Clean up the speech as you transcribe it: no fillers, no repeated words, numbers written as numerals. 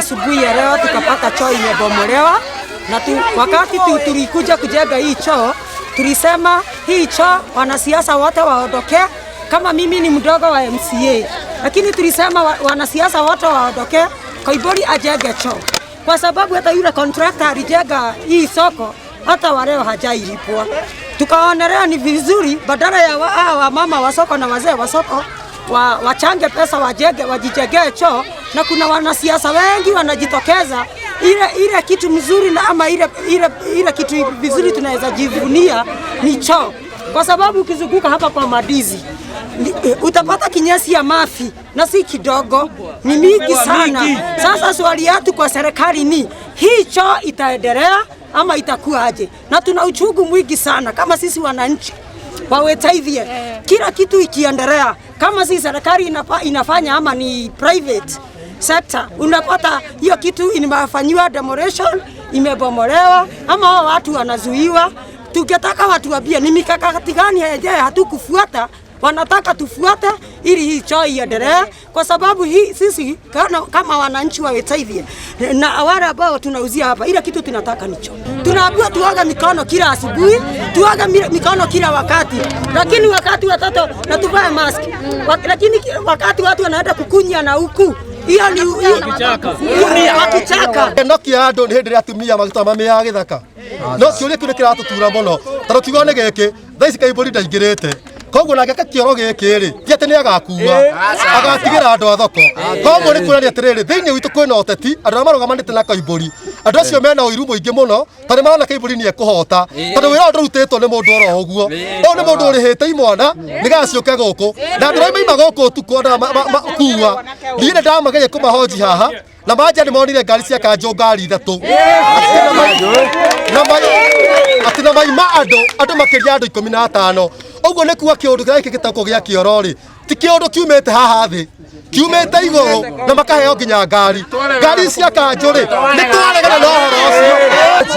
Asubuhi ya leo tukapata choo imebomolewa na wakati tulikuja kujenga hii choo, tulisema hii choo wanasiasa wote waondoke. Kama mimi ni mdogo wa MCA, lakini tulisema wanasiasa wote waondoke, Koimburi ajenge choo, kwa sababu hata yule contractor alijenga hii soko hata wa leo hajailipwa. Tukaonelea ni vizuri badala ya hawa wamama wa soko na wazee wa soko wachange pesa wajenge, wajijengee choo, na kuna wanasiasa wengi wanajitokeza. Ile kitu mzuri na ama ile kitu vizuri tunaweza jivunia ni choo, kwa sababu ukizunguka hapa kwa Madizi utapata kinyesi ya mafi na si kidogo, ni mingi sana. Sasa swali yetu kwa serikali ni hii choo itaendelea ama itakuwa aje? Na tuna uchungu mwingi sana kama sisi wananchi wa Witeithie, kila kitu ikiendelea, kama si serikali inafanya ama ni private sector, unapata hiyo kitu imefanyiwa demolition, imebomolewa ama hao watu wanazuiwa. Tungetaka watu wambie ni mikakati gani yenyewe hatukufuata, wanataka tufuate ili hii choo iendelee, kwa sababu hii sisi kama wananchi wa Witeithie na wale ambao tunauzia hapa, ile kitu tunataka ni choo. Tunaambiwa tuoge mikono kila asubuhi, tuoge mikono kila wakati, lakini wakati watoto na tuvae mask, lakini wakati watu wanaenda kukunya na huku hiyo ni wakichaka. No kia andũ nĩ hĩndĩ ĩrĩa atumia magĩtwara mĩya gĩthaka, no kĩũria kĩu nĩ kĩratũtura mũno, tondũ kiugo nĩ gĩkĩ, thaa ici Koimburi ndaingĩrĩte, koguo nake kĩoro gĩkĩ rĩ, ti atĩ nĩ agakua, agatigĩra andũ a thoko. Koguo nĩ kuonania atĩrĩrĩ, thĩinĩ witũ kwĩna ũteti, andũ arĩa marũgamanĩte na Koimburi, andũ acio mena ũiru mũingĩ mũno, tondũ nĩ marona Koimburi nĩ ekũhota, tondũ wĩra ũyũ ndũrutĩtwo nĩ mũndũ oro ũguo. Ũyũ nĩ mũndũ ũrĩhĩte imwana nĩgetha ciũke gũkũ, na andũ arĩa maima gũkũ ũtukũ, andũ aya kua, niĩ nĩ ndamageria kũmahoji haha na manja nĩ monire ngari cia kanjũ, ngari ithatũ, atĩ na maima andũ makĩria andũ 15. Ũguo nĩ kuga kĩũndũ kĩrĩa gĩkĩtagwo gĩa kĩoro rĩ, ti kĩũndũ kiumĩte haha thĩ, kiumĩte igũrũ, na makaheo nginya ngari cia kanjũ rĩ, nĩ twaregana na ũhoro ũcio.